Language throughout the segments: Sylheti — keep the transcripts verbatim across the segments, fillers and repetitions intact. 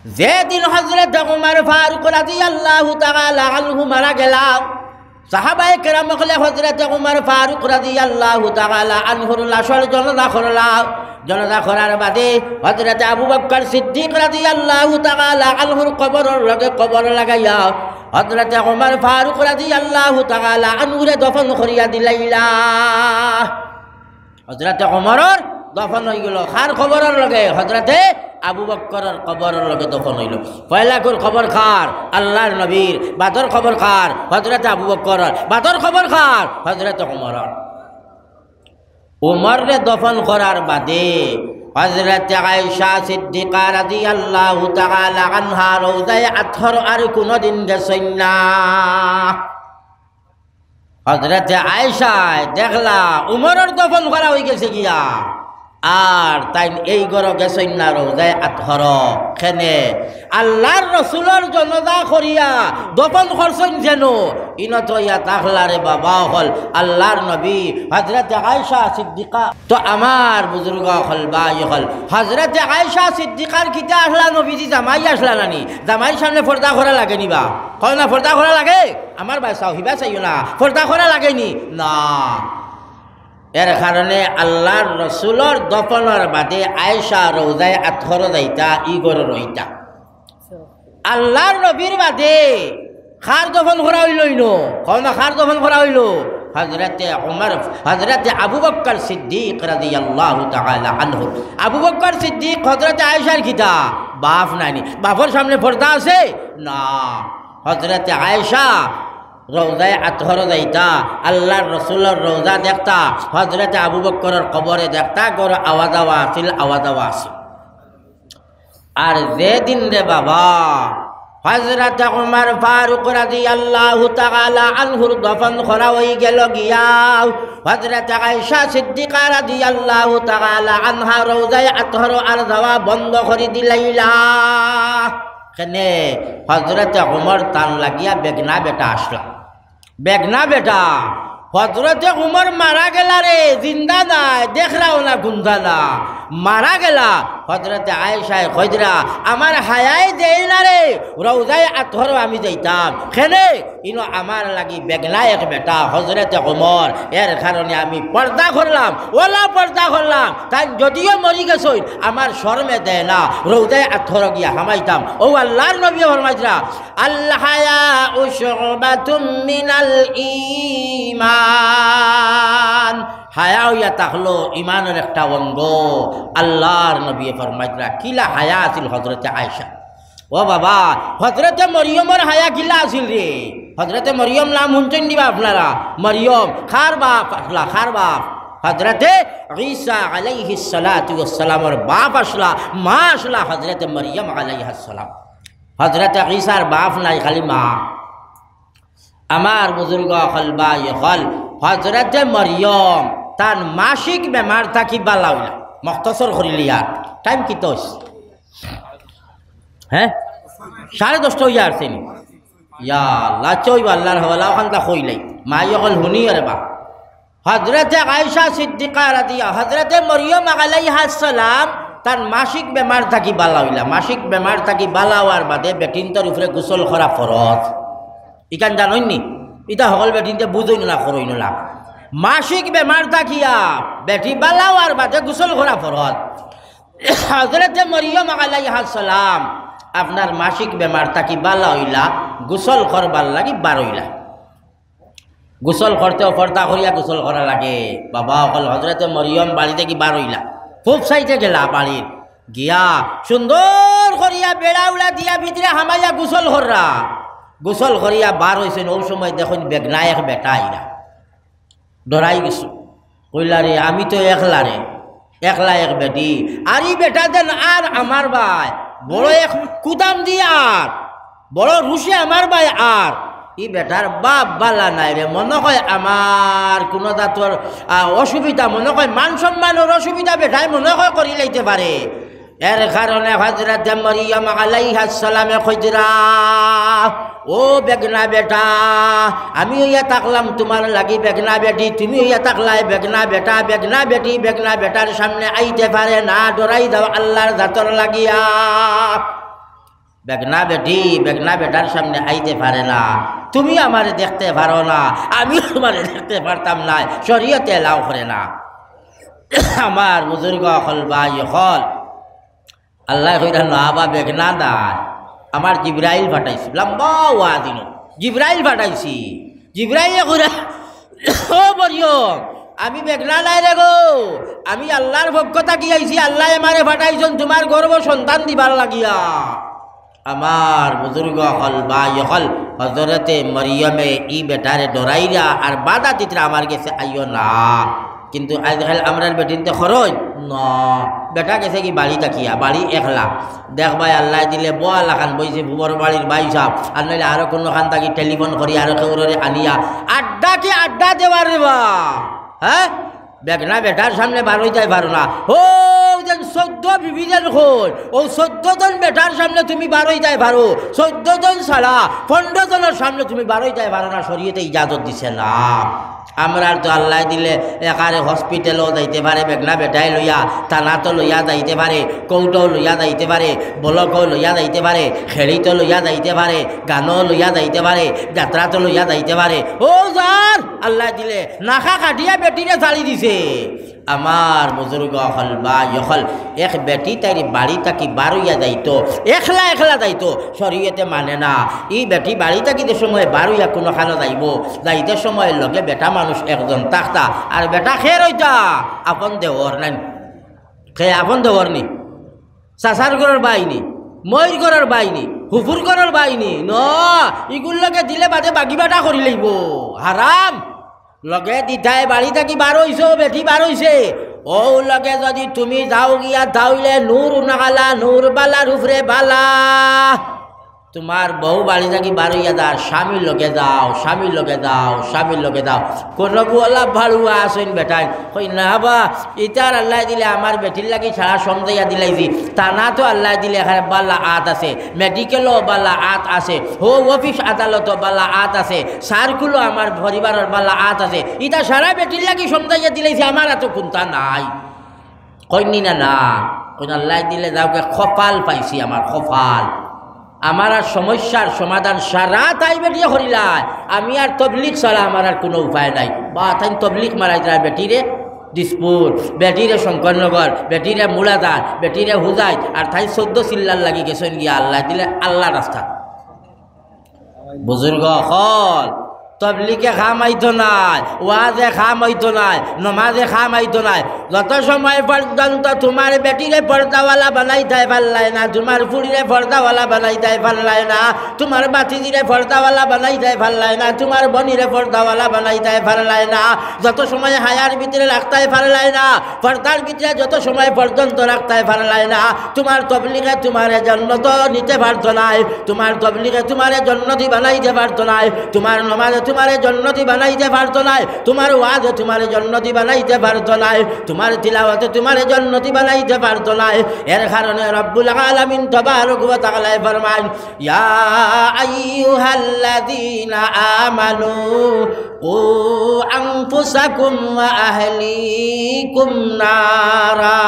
যেদিন হযরতে উমর ফারুক রাদিয়াল্লাহু তাআলা আনহু মারা গেলা, সাহাবায়ে কেরাম অকলে হযরতে উমর ফারুক রাদিয়াল্লাহু তাআলা আনহুর লাশর জানাজা করলা। জানাজা করার বাদে হযরতে আবু বকর সিদ্দিক রাদিয়াল্লাহু তাআলা আনহুর কবরর লগে কবর লাগাইয়া হযরতে উমর ফারুক রাদিয়াল্লাহু তাআলা আনহুরে দফন করিয়া দিলাইলা। হযরতে উমরর দফন অইগেলো। কার কবরর লগে? হযরতে আবু বকরর কবরর লগে দফন অইলো। পয়লাকুর কবর কার? আল্লার নবীর। বাদর কবর কার? হযরতে আবু বকরর। বাদর কবর কার? হযরতে উমরর। উমররে দফন করার বাদে হযরতে আয়েশা সিদ্দিকা রাদিয়াল্লাহু তাআলা আনহা রওজায়ে আতহর আর কুনুদিন গেছইন না। হযরতে আয়েশায় দেখলা উমরর দফন করা অইগেছে গিয়া, আর তাইন এই ঘরো গেছইন না রওজায়ে আতহর। কেনে? আল্লার রসুলর জানাজা করিয়া দফন করছইন যেন, ইনো তো ইয়া থাকলা রে বাবা অকল আল্লার নবী হযরতে আয়েশা সিদ্দিকা। তো আমার বুজুর্গ অকল, ভাই অকল, হযরতে আয়েশা সিদ্দিকার কিতা আছলা? নবীজি জামাই আছলা নানি? জামাইর সামনে পর্দা করা লাগে নি বা? কও না, পর্দা করা লাগে? আমার বায় চাও, হিবায় চাইও না, পর্দা করা লাগে নি? না। এর কারণে আল্লার রসুলর দফনর বাদে আয়েশা রওজায়ে আতহর যাইতা, ই ঘরো রইতা। আল্লার নবীর বাদে কার দফন করা অইলো ইনো? কও না, কার দফন করা অইলো? হযরতে উমর, হযরতে আবু বকর সিদ্দিক রাদিয়াল্লাহু তাআলা আনহু। আবু বকর সিদ্দিক হযরতে আয়েশার কিতা? বাপ নানি? বাপর সামনে পর্দা আছে? না। হযরতে আয়েশা রওজায়ে আতহর যাইতা, আল্লার রসুলর রওজা দেখতা, হযরতে আবু বকরর কবরে দেখতা, ঘরো আওয়া যাওয়া আছিল, আওয়া যাওয়া আছিল। আর যেদিন রে বাবা, হযরতে উমর ফারুক রাদিয়াল্লাহু তাআলা আনহুর দফন করা অইগেলো গিয়া, হযরতে আয়েশা সিদ্দিকা রাদিয়াল্লাহু তাআলা আনহা রওজায়ে আতহর আর যাওয়া বন্ধ করি দিলাইলা। কেনে? হযরতে উমর তান লাগিয়া বেগনা বেটা আছলা। বেগনা বেটা, হযরতে উমর মারা গেলা রে, জিন্দা নাই, দেখরাও না গুন্দা না, মারা গেলা। হযরতে আয়েশায় কইরা, আমার হায়ায় দেয় না রে, রওজায়ে আতহরো আমি যাইতাম। কেনে? ইনো আমার লাগি বেগনা এক বেটা, হযরতে উমর, এর কারণে আমি পর্দা করলাম, অলা পর্দা করলাম। তাইন যদিও মরি গেছইন, আমার শরমে দেয় না, রওজায়ে আতহরো গিয়া হামাইতাম। অউ আল্লার নবীয়ে ফরমাইরা, আল হায়াউ শুবাতুম মিনাল ঈমান। হায়া অইয়া থাকলো ইমানর একটা অঙ্গ। আল্লার নবীয়ে ফরমাইরা, কিলা হায়া আছিল হযরতে আয়েশা। ও বাবা, হযরতে মরিয়মর হায়া কিলা আছিল রে? হযরতে মরিয়ম নাম হুনছইন নি বা আপনারা? মরিয়ম কার বাপ আছলা? কার বাপ? হযরতে ঈসা আলাইহিস সালাতু ওয়াস সালামর বাপ আছলা, মা আছলা হযরতে মরিয়ম আলাইহাস সালাম। হযরতে ঈসার বাপ নাই, খালি মা। আমার বুজুর্গ অকল, ভাই অকল, হযরতে মরিয়ম তান মাসিক বেমার থাকি বালা অইলা। মখতসর করিলিয়ার, টাইম কিতা অইছে? হে, সাড়ে দশটা অইয়া আরছে নি? ইয়া আল্লাহ, আচ্ছা, অউ আল্লার হাওলা, অখানতা কইলাই। মাই অকল হুনিও রে বা। হযরতে আয়েশা সিদ্দিকা রাদিয়া, হযরতে মরিয়ম আলাইহাস সালাম তান মাসিক বেমার থাকি বালা অইলা। মাসিক বেমার থাকি বালা অওয়ার বাদে বেটিন্তর উপরে গোসল করা ফরজ। ইখান জানইন নি? ইতা হকল বেটিন্তে বুঝইন না, করইন না। মাসিক বেমার থাকিয়া বেটি বালা অওয়ার বাদে গোসল করা ফরজ। হযরতে মরিয়ম আলাইহাস সালাম আপনার মাসিক বেমার থাকি বালা অইলা, গোসল করবার লাগি বারইলা। গোসল করতেও পর্দা করিয়া গোসল করা লাগে। বাবা অকল, হযরতে মরিয়ম বাড়ি থাকি বারইলা, পুব সাইডে গেলা বাড়ির, গিয়া সুন্দর করিয়া বেড়া উড়া দিয়া ভিতরে হামাইয়া গোসল কররা। গোসল করিয়া বার অইছইন, অউ সময় দেখইন বেগনা এক বেটা আইরা। ডরাই গেছইন। কইলা, "রে, আমি তো একলা রে, একলা এক বেটি। আর ই বেটা যেন আর আমার বায়, বড় এক কুদাম দি আর, বড় রুশে আমার বায় আর। ই বেটার বাপ বালা নাই রে, মনো কয় আমার কুনু জাতর, আ, অসুবিধা, মনো কয় মান সম্মানর অসুবিধা বেটায় মনো কয় করিলাইতে পারে।" এর কারণে হযরতে মরিয়ম আলাইহাস সালামে কইরা, "ও বেগনা বেটা, আমি অইয়া থাকলাম তুমার লাগি বেগনা বেটি, তুমি অইয়া থাকলায় বেগনা বেটা, বেগনা বেটি বেগনা বেটার সামনে আইতে পারে না, ডরাই যাও আল্লার জাতর লাগিয়া।" বেগনা বেটি বেগনা বেটার সামনে আইতে পারে না। তুমি আমারে দেখতে পারো না, আমিও তোমারে দেখতে পারতাম না, শরীয়তে allow করে না। আমার বুজুর্গ অকল, ভাই অকল, আল্লায় কইরা, "না বা বেগনা না, আমার জিব্রাইল পাঠাইছি।" লম্বা ওয়াজ ইনো। জিব্রাইল পাঠাইছি। জিব্রাইলে কইরা, "ও মরিয়ম, আমি বেগনা নায় রে গো, আমি আল্লার পক্ষ থাকি আইছি, আল্লায় আমারে পাঠাইছইন তোমার গর্ভ সন্তান দিবার লাগিয়া।" আমার বুজুর্গ অকল, ভাই অকল, হজরতে মরিয়মে ই বেটারে ডরাইরা আর বাধা দিতরা, "আমার গেছে আইও না।" কিন্তু আইজকাইল আমরার বেটিন্তে খরচ না, বেটা গেছে কি বাড়ি থাকিয়া, বাড়ি একলা। দেখবায় আল্লায় দিলে বওয়া লাখান বইছে পুবর বাড়ির ভাইসাব, আর নাইলে আরো কুনুখান থাকি টেলিফোন করি আরো কেউররে আনিয়া আড্ডা কি আড্ডা দেওয়ার রে বা, হ্যাঁ? বেগনা বেটার সামনে বারইতায় পারো না। ও যেন চৌদ্দ বিবি যেন কই, অউ চৌদ্দ জন বেটার সামনে তুমি বারইতায় পারো, চৌদ্দ জন ছাড়া পনরো জনর সামনে তুমি বারইতায় পারো না, শরীয়তে ইজাজত দিছে না। আমরার তো আল্লায় দিলে একারে হসপিটালও যাইতে পারে, বেগনা বেটায় লইয়া, থানাত লইয়া যাইতে পারে, কোর্টও লইয়া যাইতে পারে, ব্লকও লইয়া যাইতে পারে, খেড়িত লইয়া যাইতে পারে, গানো লইয়া যাইতে পারে, যাত্রাত লইয়া যাইতে পারে। ও যার আল্লায় দিলে নাখা কাটিয়া বেটিরে ছাড়ি দিছে। আমার বুজুর্গ অকল, ভাই অকল, এক বেটি তাইর বাড়ি থাকি বারইয়া যাইতো, একলা একলা যাইতো, শরীয়তে মানে না। ই বেটি বাড়ি থাকি যে সময় বারইয়া কুনুখানো যাইবো, যাইতে সময় লগে বেটা মানুষ একজন থাকতা, আর বেটা খের অইতা, আপন দেওর নায়, খে আপন দেওর নি, চাচার ঘরর ভাই নি, মইর ঘরর ভাই নি, হুফুর ঘরর ভাই নি, ন, ইগুর লগে দিলে বাদে বাগি বাটা করি লইবো, হারাম। লগে দিতায় বাড়ি থাকি বারইছো, বেটি বারইছে, অউ লগে যুদি তুমি যাও গিয়া তাইলে নূর উনাকালা, নূর বালার উপরে বালা। তোমার বউ বাড়ি থাকি বারইয়া যার, স্বামীর লগে যাও, স্বামীর লগে যাও, স্বামীর লগে যাও। কুনুগু অলা বাড়ুয়া আছইন বেটাইন, কই না বা, ইতার আল্লায় দিলে আমার বেটির লাগি সারা সমজাইয়া দিলাইছি। থানাত আল্লায় দিলে এখানে বালা আত আছে, মেডিকেলও বালা আত আছে, হউ অফিস আদালতও বালা আত আছে, সার্কুলও আমার পরিবারর বালা আত আছে। ইতা সারা বেটির লাগি সমজাইয়া দিলাইছি, আমার আতো কুন্তা নাই। কইন নি না, না। কইন আল্লায় দিলে যাউক্কা, কপাল পাইছি আমার, কপাল। আমার আর সমস্যার সমাধান সারা তাই বেটিয়ে করিলায়। আমি আর তবলিগ ছাড়া আমার আর কুনু উপায় নাই। বা তাইন তবলিগ মারাইতরা বেটিরে দিসপুর, বেটিরে শঙ্করনগর, বেটিরে মুলাদার, বেটিরে হুজাইত, আর তাইন চৌদ্দ চিল্লার লাগি গেছইন গিয়া আল্লায় দিলে আল্লার রাস্তা। বুজুর্গ অকল, তবলিগে কাম আইতো নায়, ওয়াজে কাম আইতো নায়, নমাজে কাম আইতো নায়। যত সময় পর্যন্ত তোমার বেটিরে পর্দাওয়ালা বানাইতায় পারলায় না, তোমার ফুড়িরে পর্দাওয়ালা বানাইতায় পারলায় না, তোমার ভাতিজিরে পর্দাওয়ালা বানাইতায় পারলায় না, তোমার বইনরে পর্দাওয়ালা বানাইতায় পারলায় না, যত সময় হায়ার ভিতরে রাখতায় পারলায় না, পর্দার ভিতরে যত সময় পর্যন্ত রাখতায় পারলায় না, তোমার তবলিগে তোমারে জন্নতো নিতে পারতো নায়, তোমার তবলিগে তোমারে জন্নতি বানাইতে পারতো নায়, তোমার নমাজে তোমারে জন্নতি বানাইতে পারতো নায়, তোমার ওয়াজে তোমারে জন্নতি বানাইতে পারতো নায়, তোমার তিলাওয়াতে তোমারে জন্নতি বানাইতে পারতো নায়। এর কারণে রব্বুল আলামিন তাবারক ওয়া তাআলায় ফরমাইন, ইয়া আইয়ুহাল্লাযীনা আমানু কু আনফুসাকুম ওয়া আহলিকুম নারা।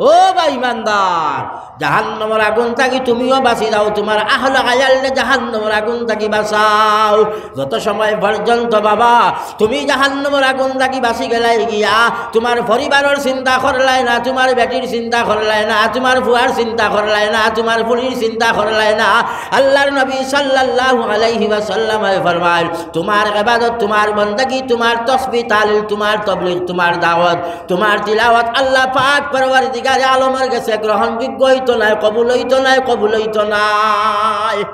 ও বা ইমানদার, জাহান্নামর আগুন থাকি তুমিও বাঁচি যাও, তোমার আহলে আয়ালরে জাহান্নামর আগুন থাকি বাঁচাও। যত সময় পর্যন্ত বাবা তুমি জাহান্নামর আগুন থাকি বাঁচি গেলায় গিয়া, তোমার পরিবারর চিন্তা করলায় না, তোমার বেটির চিন্তা করলায় না, তোমার ফুয়ার চিন্তা করলায় না, তোমার ফুড়ির চিন্তা করলায় না, আল্লার নবী সাল্লাল্লাহু আলাইহি ওয়াসাল্লামে ফরমাইন, তোমার ইবাদত, তোমার বন্দেগী, তোমার তসবিহ তাহলিল, তোমার তবলিগ, তোমার দাওয়াত, তোমার তিলাওয়াত আল্লাহ পাক পরওয়ারদিগারে আলমর গেছে গ্রহণযোগ্য অইতো নায়, কবুল অইতো নায়, কবুল অইতো নায়।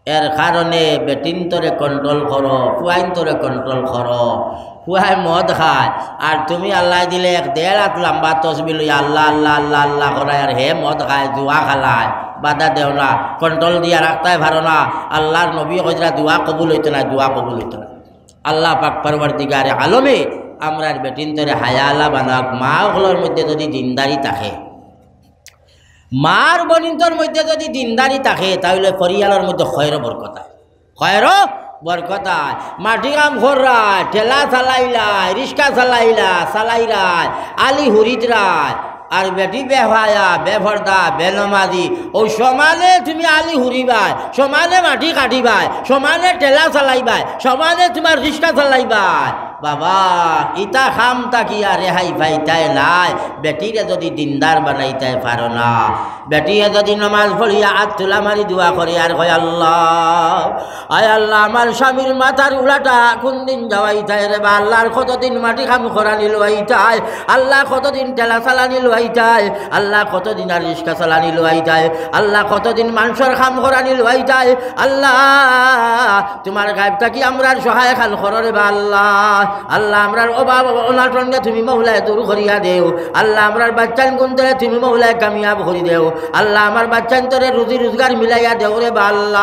এর কারণে বেটিন্তরে control করো, ফুয়াইন্তরে control করো। ফুয়ায় মদ খায়, আর তুমি আল্লায় দিলে এক দেড় আত লাম্বা তসবিহ লইয়া আল্লাহ, আল্লাহ, আল্লাহ, আল্লাহ করায়, আর হে মদ খায়, জুয়া খেলায়, বাধা দেও না, control দিয়া রাখতায় পারো না। আল্লার নবী কইরা দোয়া কবুল অইতো নায়, দোয়া কবুল অইতো নায়। আল্লাহ পাক পরওয়ারদিগারে আলমে আমরার বেটিন্তরে হায়াআলা বানাউক। মা অকলর মধ্যে যুদি দিনদারি থাকে, মার বইনিন্তর মধ্যে যুদি দিনদারি থাকে, তাইলে পরিয়ালর মধ্যে খয়র বরকত আয়। খয়র বরকত আয়। মাটি কাম কররায়, ঠেলা চালাইলায়, রিক্সা চালাইলা, চালাইরায়, আলি হুরিতরায়, আর বেটি বেহায়া, বেপর্দা, বেনমাজি, অউ সমানে তুমি আলি হুরিবায়, সমানে মাটি কাটিবায়, সমানে ঠেলা চালাইবায়, সমানে তুমার রিক্সা চালাইবায়। বাবা, ইতা কাম থাকিয়া রেহাই পাইতায় নায়। বেটিরে যুদি দিনদার বানাইতায় পারো না, বেটিয়ে যুদি নমাজ পড়িয়া আত তুলা মারি দোয়া করে আর কয়, "আল্লাহ, আয় আল্লাহ, আমার স্বামীর মাথার উলাটা কুনদিন যাওয়াইতায় রে বা আল্লাহ, আর কতদিন মাটি কাম করানি লওয়াইতায়, আল্লাহ, কতদিন ঠেলা চালানি লওয়াইতায়, আল্লাহ, কতদিন আর রিক্সা চালানি লওয়াইতায়, আল্লাহ, কতদিন মানষর কাম করানি লওয়াইতায়, আল্লাহ, তুমার গায়েব থাকি আমরার সহায় খান করো রে বা আল্লাহ।" আল্লাহ, আমরার অভাব অনাটনরে তুমি মৌলায় দূর করিয়া দেও। আল্লাহ, আমরার বাচ্চাইন গুনতরে তুমি মৌলায় কামিয়াব করি দেও। আল্লাহ, আমার বাচ্চাইনতরে রুজি রোজগার মিলাইয়া দেও রে বা আল্লাহ।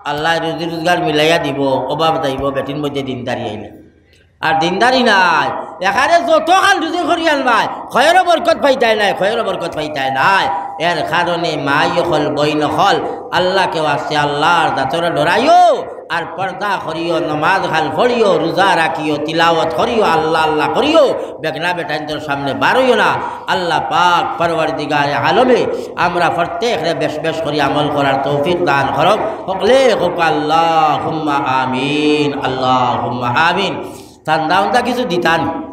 আল্লাহ রুজি রোজগার মিলাইয়া দিবো, অভাব যাইবো, বেটির মধ্যে দিনদারি আইলে। আর দিনদারি নাই, এখানে যতখান রুজি করি আনবায়, খয়রো বরকত পাইতায় নায়, খয়রো বরকত পাইতায় নায়। এর কারণে মাই অকল, বইন অকল, আল্লাহকে ওয়াস্তে আল্লাহর জাতরে ডরাইও, আর পর্দা করিও, নমাজ খান পড়িও, রোজা রাখিও, তিলাওয়াত করিও, আল্লাহ আল্লাহ করিও, বেগনা বেটাইন্তর সামনে বারইও না। আল্লাহ পাক পরওয়ারদিগারে আলমে আমরা প্রত্যেকরে বেশ বেশ করি আমল করার তৌফিক দান করউক। হকলে কউক্কা আল্লাহুম্মা আমিন, আল্লাহুম্মা আমিন। চান্দা উন্দা কিছু দিতা নি?